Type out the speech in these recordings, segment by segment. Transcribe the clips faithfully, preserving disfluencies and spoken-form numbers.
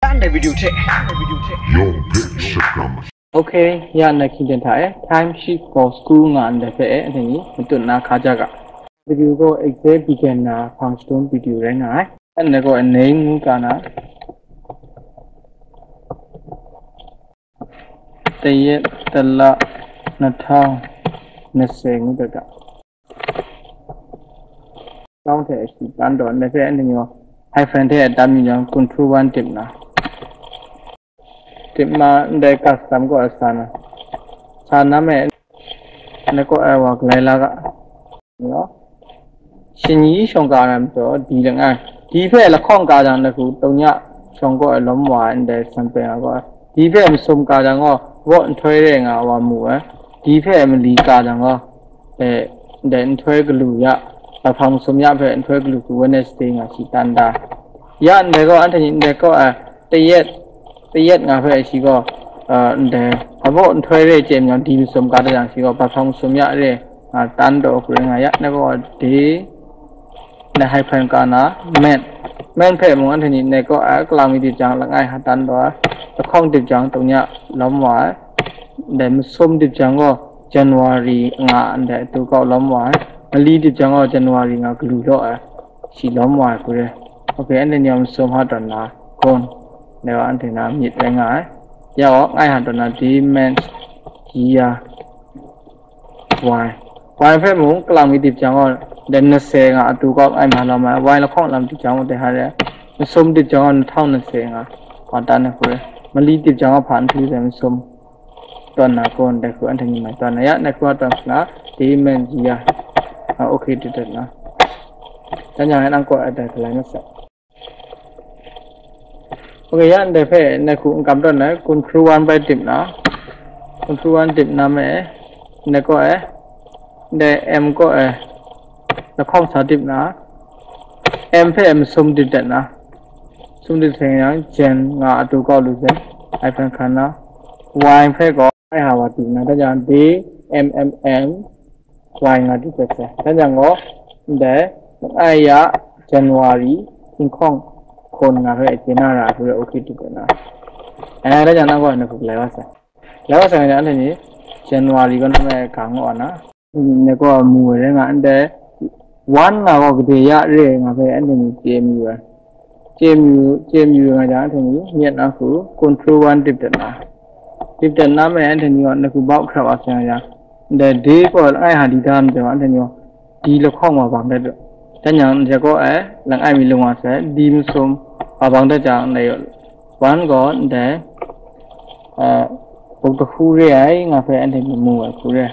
Anhte video hte, video hte. Yawng hpe shakram. Okay, ya na hkying ten hta e, time sheet for school nga ndai hpe e, anhte ni matut na hka ja ga. Video gaw exact beginner hpang shadum video rai nga ai. Anhte gaw name ngu ka na, tayet tala nahtang nase ngu dat ga. Sound hte shi tan daw, ndai hpe anhte ni gaw hyphen hte tam yu jang, control one tip na. Tip ma, ndai custom kaw ai sa na. Sa na me, ndai kaw ai wa galai la ga. Shingyi shawng ka na majaw, di langai. Di hpe lahkawng ka jang, ndai hku, tawnya shawng kaw ai lawm wa ai, ndai sampe nga gaw. Di hpe masum ka jang gaw, vaw nhtoi re nga wa mu ai. Di hpe mali ka jang gaw, e, ndai nhtoi galu ya, lahpang masum ya hpe nhtoi galu hku Wednesday nga shi tan da. Ya ndai gaw, anhte ni ndai kaw ai, tayet, tayet nga hpe shi gaw, a, ndai, abaw nhtoi re chye myang di masum ka da jang shi gaw, lahpang masum ya re, a, tan daw hku rai nga ya, ndai gaw de, ndai hyphen ka na, men. Men hpe mung anhte ni ndai kaw ai, kalang mi dip jang langai hatan daw ai, lahkawng dip jang tawnya lawm wa ai, ndai masum dip jang gaw January nga ndai atu kau lawm wa ai, mali dip jang gaw January nga galu law ai, shi lawm wa ai hku re. Okay, anhte ni a masum ha tawn na, kon, ndai wa anhte na myit rai nga ai. Ya gaw, ngai ha tawn na, di men, yi ya, wai. Wai hpe mung, kalang mi dip jang gaw, ndai nase nga atu kau ai ma lawm ai. Wai lahkawng lam dip jang gaw, dai ha re. Masum dip jang gaw, nahtang nase nga, wa tan ai hku re. Mali dip jang gaw, hpa nhtu dai masum. Tawn na kon, dai hku anhte ni mai tawn na ya, dai hku a tawn hkra, di men yi ya. A, okay, dip dat na. Dan jang, nang kaw ai dai galai masat. Okay, ya ndai hpe ndai hku n kam tawn ai, control one bai dip na, control one dip na me, ndai kaw e, ndai M kaw e, lahkawng sa dip na, M hpe masum dip dat na, sum dip seng yang, jen nga atu kau lu jen, ai hpe hkan na, Y hpe gaw, ai ha wa dip na, dan jang, D, M M M, Y nga dip dat sai. Dan jang gaw, ndai, ai ya, January, hkinghkawng hkawn nga hpe chye na ra hku re, okay dip dat na. Eh, dan jang nang gaw, nang hku lai wa sai. Lai wa sai nga jang, anhte ni, January gaw nang e gang wa na. Nang gaw mu ai rai nga, ndai, one nga gaw gade ya re nga hpe, anhte ni chye mayu ai. Chye mayu, chye mayu nga jang, anhte ni myit na hku, control one dip dat na. Dip dat na me, anhte ni gaw, nang hku bau hkra wa sai nga jang, ndai D gaw langai ha di da majaw, anhte ni gaw, di lahkawng wa bang dat, dan jang, ndai kaw e, langai mi lung wa sai, di masum wa bang dat jang, ndai one gaw, ndai, eh, buk dahu re ai nga hpe anhte ni mu ai hku re.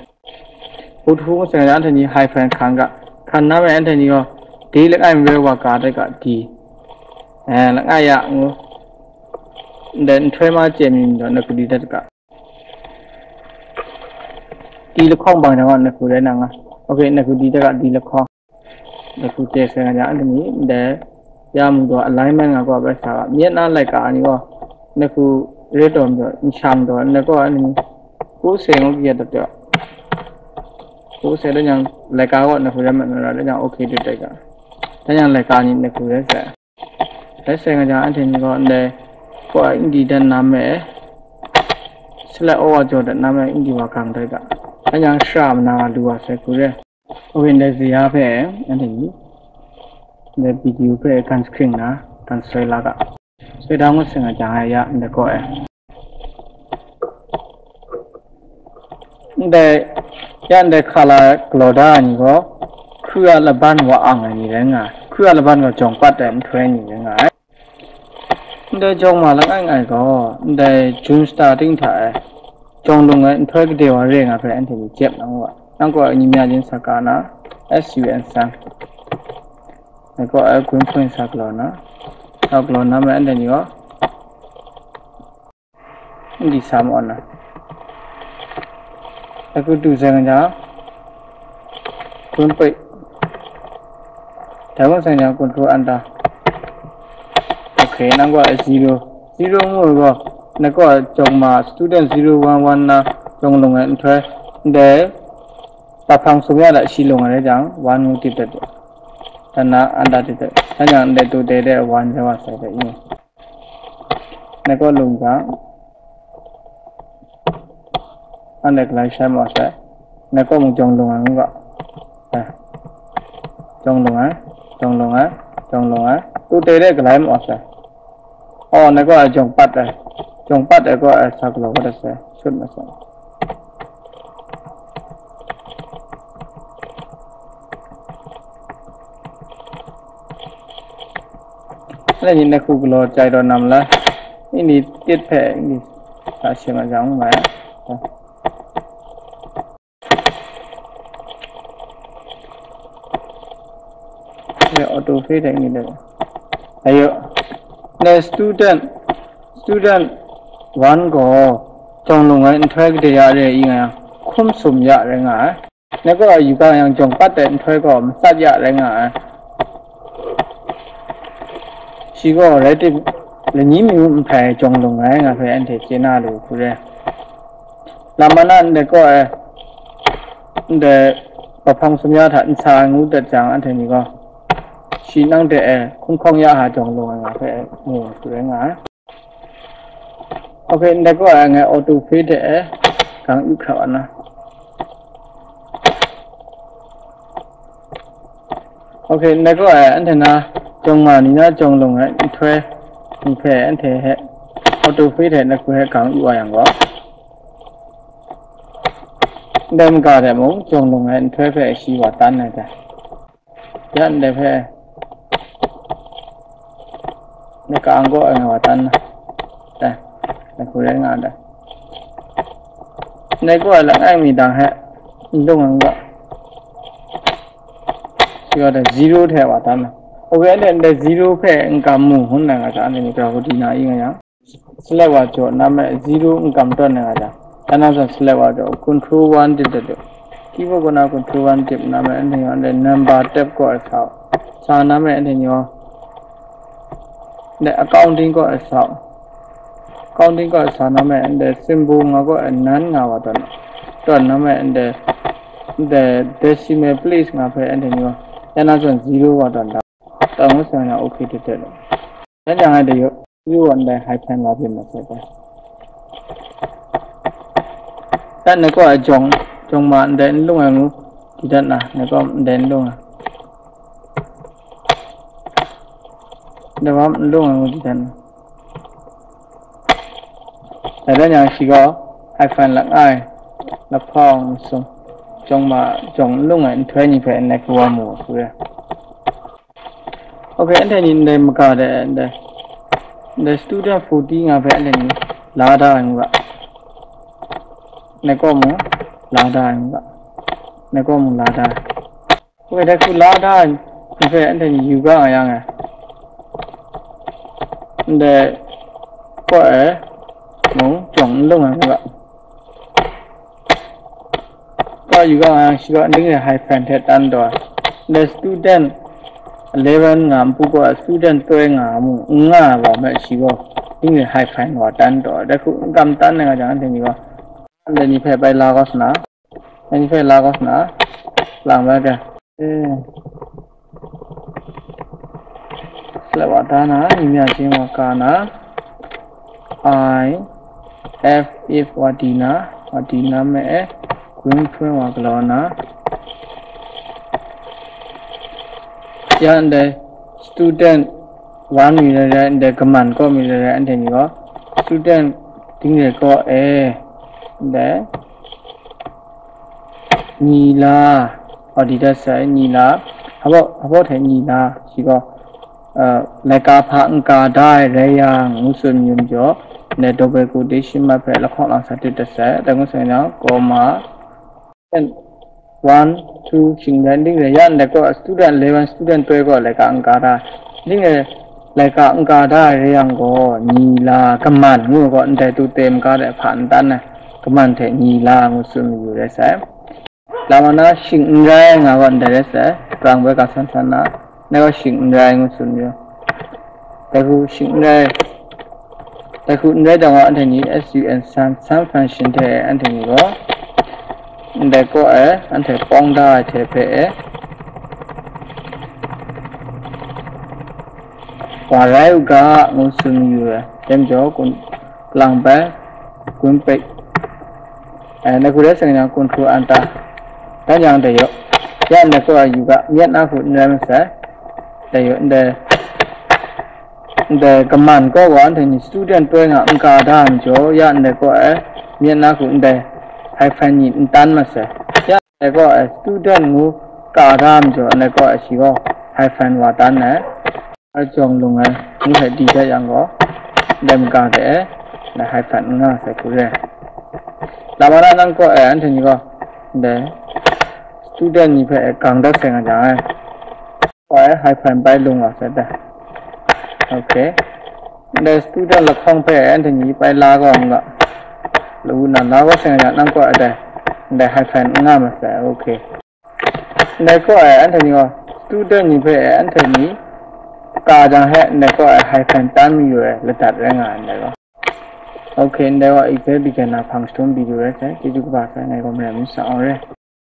Buk dahu masang jang, anhte ni hyphen hkan ga, hkan na me, anhte ni gaw, di langai mi rai wa ga dat ga, di, eh, langai ya ngu, ndai nhtoi ma chye mi majaw, nang hku di dat ga. Di lahkawng bang jang gaw, nang hku rai na nga. Okay, nang hku di dat ga, di lahkawng. Nang hku chye sai nga jang, anhte ni ndai ya mung gaw alignment nga gaw bai sa ga. Myit na laika ni gaw, nang hku re taw majaw, n shang taw, nang gaw anhte ni, ko se ngu kayat dat taw. Ko se dan jang, laika gaw nang hku rai mat na ra, dan jang, okay dip dat ga. Dan jang, laika ni nang hku rai sai. Rai sai nga jang, anhte ni gaw ndai, ko ai n di dat na me, select all wa jaw dat na me, n di wa gang dat ga. Dan jang, shara mana nga lu wa sai hku re. Okay, ndai ziya hpe, anhte ni, ndai video hpe gan screen na, gan soi la ga. Soi da ngut sai nga jang, ya, ndai kaw e. Ndai, ya, ndai hkala galaw da ai ni gaw, hkru a laban wa ang ai ni rai nga ai. Hkru a laban gaw jawng pat ai nhtoi ni rai nga ai. Ndai jawng ma langai ngai gaw, ndai June starting hta e, jawng lung ai nhtoi gade wa re nga hpe anhte ni jep na ngu ai. Nang gaw, Nyimya Jin Saka na, S U N Sun. Nang gaw, ai gun point sa galaw na, sa galaw na me anhte ni gaw, n di sa ma na. Aku du zeng ja, kun pei. Dai wang sang ja, control enter. Okay, nang gaw zero. Zero ngu gaw, nang gaw jawng ma student zero one one na jawng lung ai nhtoi, ndai, lahpang sum ya da shi lung ai rai jang, one ngu tip dat. Dan na enter tip dat. Dan jang ndai tu dai dai one ja wa sai dat ni. Nai kaw lung jang, anhte galai shai maw sai. Nai kaw mung jawng lung ai ngu ga. Eh. Jawng lung ai, jawng lung ai, jawng lung ai. Tu te de galai maw sai. Oh, nai kaw ai jawng pat ai. Jawng pat ai kaw ai sa galaw kau dat sai. Shut masai. Nai ni nai hku galaw jai daw nam la. Ini tit hpe ini sa shi ma jang mai. Ya, auto fade ini le. Ayo. Na student, student one gaw jawng lung ai nhtoi kade ya re i nga yang, hkum sum ya rai nga ai. Nai kaw yu ga yang jawng pat ai nhtoi gaw matsat ya rai nga ai. Shi gaw rai tim, lani mi mung nhpai jawng lung ai nga hpe anhte chye na lu hku re. Lam mana ndai kaw ai, ndai kahpang sumya hta nsa ai ngu dat jang, anhte ni gaw shi nang de e hkun hkawng ya ha jawng lung ai nga hpe mu hku rai nga ai. Ok, ndai kaw ai ngai auto fade de e gang yu hkra wa na. Ok, ndai kaw ai anhte na jawng ma ni na jawng lung ai nhtoi ni hpe anhte he auto fade de ndai hku he gang yu wa yang gaw, ndai maga de mung jawng lung ai nhtoi hpe shi wa tan ai dai. Ya ndai hpe, ndai ka ang gaw ai nga wa tan na. Dai, ndai hku rai nga ai dai. Ndai kaw ai langai mi dang hpe n lung ai n ga. Shi wa dai zero hte wa tan na. Ok, anhte ndai zero hpe n kam mu, ngun nang a ta, anhte ni pra hku di na i nga yang. Select wa jaw, name zero n kam tawn ai nga jang, ya na zawn select wa jaw, control one dip dat lu. Keyboard kaw na control one dip, name anhte yawng de number tab kaw ai sa u. Sa name anhte ni yawng de accounting kaw ai sa u. Accounting kaw ai sa name anhte symbol nga kaw ai nan nga wa tawn. Tawn name anhte de decimal place nga hpe anhte ni yawng, ya na zawn zero wa tawn da. Tawn ngu sa na ok dip dat lu. Yan yang ai de yaw, yu wan dai hyphen la byin masai dai. Dan nai kaw ai jawng, jawng ma ndai n lung ai ngu di dat na, nai kaw ndai n lung ai. Ndai wa n lung ai ngu di dat na. Dai dan yang shi gaw hyphen langai, lahpawng sum, jawng ma, jawng n lung ai nhtoi ni hpe nai kaw wa mu ai hku re. Ok, anhte ni ndai maga de, ndai, ndai student forty nga hpe anhte ni la da ai ngu ga. Nai kaw mung la da ai ngu ga. Nai kaw mung la da ai. Ok, dai hku la da ai ni hpe anhte ni yu ga nga yang e. Ndai kaw e mung jawng n lung ai ngu ga. Kaw yu ga nga yang shi gaw ndai re hyphen hte tan taw ai. Ndai student eleven nga npu gaw student three nga mu, n nga ai wa hpe shi gaw ndai re hyphen wa tan taw ai. Dai hku n kam tan ai nga jang, anhte ni gaw, anhte ni hpe bai la kau sa na, anhte ni hpe la kau sa na, lang bai ga. Eh. Select wa da na, ni mya jin wa ka na, I, F, if wa di na, wa di na me e, green print wa galaw na. Ya ndai student one mi rai rai, ndai kaman kaw mi rai rai, anhte ni gaw student ding re kaw e, ndai ni la, wa di dat sai, ni la, hpa baw, hpa baw hte ni la, shi gaw, uh, laika hpa n ka da ai rai yang, ngu tsun yu majaw, ndai double quotation mark hpe lahkawng lang sa dip dat sai, dai ngu sai nang, comma, and one, two, shing rai, ndai re, ya ndai kaw student eleven, student three kaw laika n ka da, ndai re, laika n ka da ai rai yang gaw, ni la, kaman ngu gaw, ndai tu te maga de hpa n tan ai, kaman hte ni la ngu tsun yu rai sai. Lam wa na shing n rai nga gaw ndai rai sai, prang bai ga san san na, ndai gaw shing n rai ngu tsun yu. Dai hku shing n rai, dai hku n rai jang gaw anhte ni S U N san, san function hte anhte ni gaw, ndai kaw e, anhte pawng da ai hte hpe e, wa rai u ga, ngu tsun yu ai. Dai majaw kun, kalang bai, kun pet. Eh, na ku rai sa nga, kun hku an ta. Dan yang dai yaw. Ya ndai kaw ai yu ga, myat na hku n rai masai. Dai yaw, ndai, ndai kaman kaw gaw anhte ni student toi nga n ka da majaw, ya ndai kaw ai myat na hku ndai hyphen ni n tan masai. Ya ndai kaw ai student ngu ka da majaw, ndai kaw ai shi gaw hyphen wa tan ai. Ajawng lung ai ngu hte di dat yang gaw, ndai maga de e, ndai hyphen n nga sai hku re. Lama na nang kaw e anhte ni gaw, ndai student ni hpe gang dat sai nga jang ai, kaw e hyphen bai lung wa sai dai. Ok. Ndai student lahkawng hpe anhte ni bai la gaw nga, lawu na la gaw sai nga jang, nang kaw e dai, ndai hyphen n nga masai. Ok. Ndai kaw e anhte ni gaw, student ni hpe anhte ni ka jang he, ndai kaw e hyphen tan mayu ai ladat rai nga ai ndai gaw. Ok, ndai gaw exact beginner hpang shatum video rai sai, chyeju kaba sai, ngai gaw maram myit sa awng re.